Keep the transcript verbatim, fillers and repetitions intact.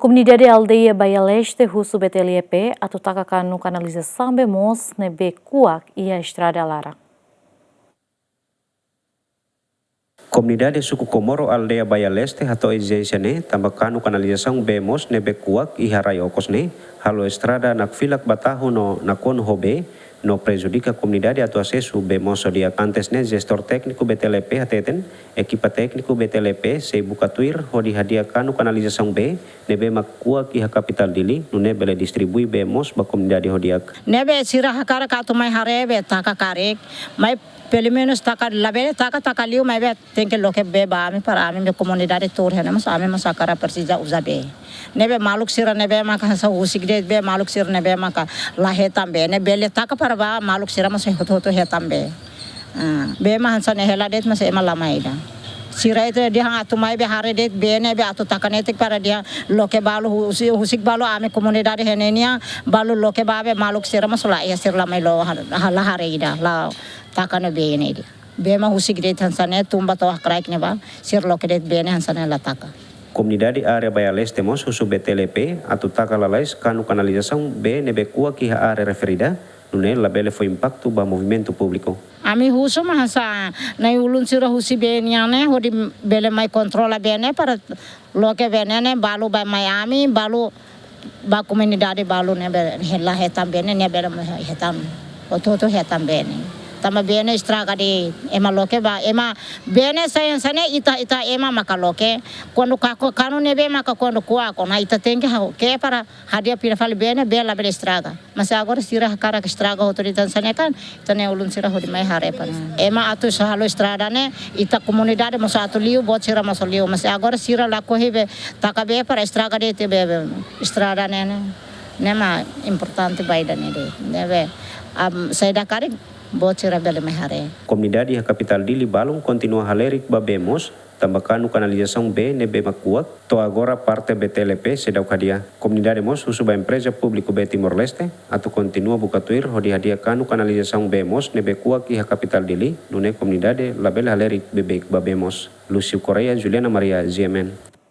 Komunidade aldeia Baía Leste husu B T L P atu taka kanu kanalizasaun bee moos ne'ebé kuak iha estrada laran. Komunidade suku Komoro aldeia Baía Leste hato'o ezijénsia ne'e tanba kanu kanalizasaun bee moos ne'ebé kuak iha rai okos ne'e halo estrada nakfilak ba tahu no nakonu ho bee, no prejudika komunidade atu asesu bee moos ho di'ak. Antes ne'e, jestór tékniku B T L P hateten, ekipa tékniku B T L P sei buka tuir hodi hadi'a kanu kanalizasaun bee ne'ebé mak kuak iha kapitál Dili, nune'e bele distribui bee moos ba komunidade ho di'ak. Ne'ebé sira hakarak atu mai haree bee taka karik, mai pelumenus taka, labele taka, taka liu, maibé tenke loke bee ba ami para ami-nia komunidade tuur iha ne'e mós, ami mós hakarak presiza uza bee. Ne'ebé maluk sira ne'ebé maka hanesan husik de'it bee, maluk sira ne'ebé maka la hetan bee ne'e bele taka para ba maluk sira mós hotu-hotu hetan bee. Ah, bee mak hanesan ne'e hela de'it mós ema la mai ida. Sira ita dehan atu mai bee haree de'it bee ne'ebé atu taka netik para dehan loke balu husi-, husik balu ami komunidade iha ne'e nian, balu loke ba bee, maluk sira mós la iha, sira la mai lo ha-, ha-, la haree ida, la taka no bee ne'e ida. Bee mak husik de'it hanesan ne'e, tun ba to'o kraik ne'ebá, sira loke de'it bee ne'e hanesan ne'e la taka. Komunidade área Baía Leste mós husu B T L P atu taka lalais kanu kanalizasaun bee ne'ebé kuak iha área referida, nune'e labele fó impaktu ba movimentu públiku. Ami husu mak hanesan nai-ulun sira husi bee nian ne'e, hodi bele mai kontrola bee ne'e para loke bee ne'e ne'e balu ba mai ami, balu ba komunidade balu ne'ebé la hetan bee ne'e, ne'e bele mai hetan. Hotu-hotu hetan bee ne'e. Tanba bee ne'e estraga de'it, ema loke ba, ema bee ne'e sai hanesan ne'e ita, ita ema maka loke. Kuandu ka-, kanu ne'ebé maka kuandu kuak ona ita tenke hau ke para hadi'a fila fali bee ne'e bee labele estraga. Mas agora sira hakarak estraga hotu de'it hanesan ne'e kan, ita nai-ulun sira hodi mai haree para. Ema atu sá halo estrada ne'e, ita komunidade mós atu liu, boot sira mós liu. Mas agora sira lakohi bee, taka bee para estraga de'it bee, bee, estrada ne'e, ne'e. Ne'e mak importante ba ida-ne'e de'it. Ne'ebé, am, saida karik, boot sira bele mai haree. Komunidade iha kapitál Dili balun kontinua halerik ba bee moos, tanba kanu kanalizasaun bee ne'ebé mak kuak, to'o agora parte B T L P seidauk hadi'a. Komunidade mós husu ba empreza públiku Bee Timor-Leste atu kontinua buka tuir hodi hadi'a kanu kanalizasaun bee moos ne'ebé kuak iha kapitál Dili, nune'e komunidade labele halerik beibeik ba bee moos. Lúcio Correia, Juliana Maria, G M N.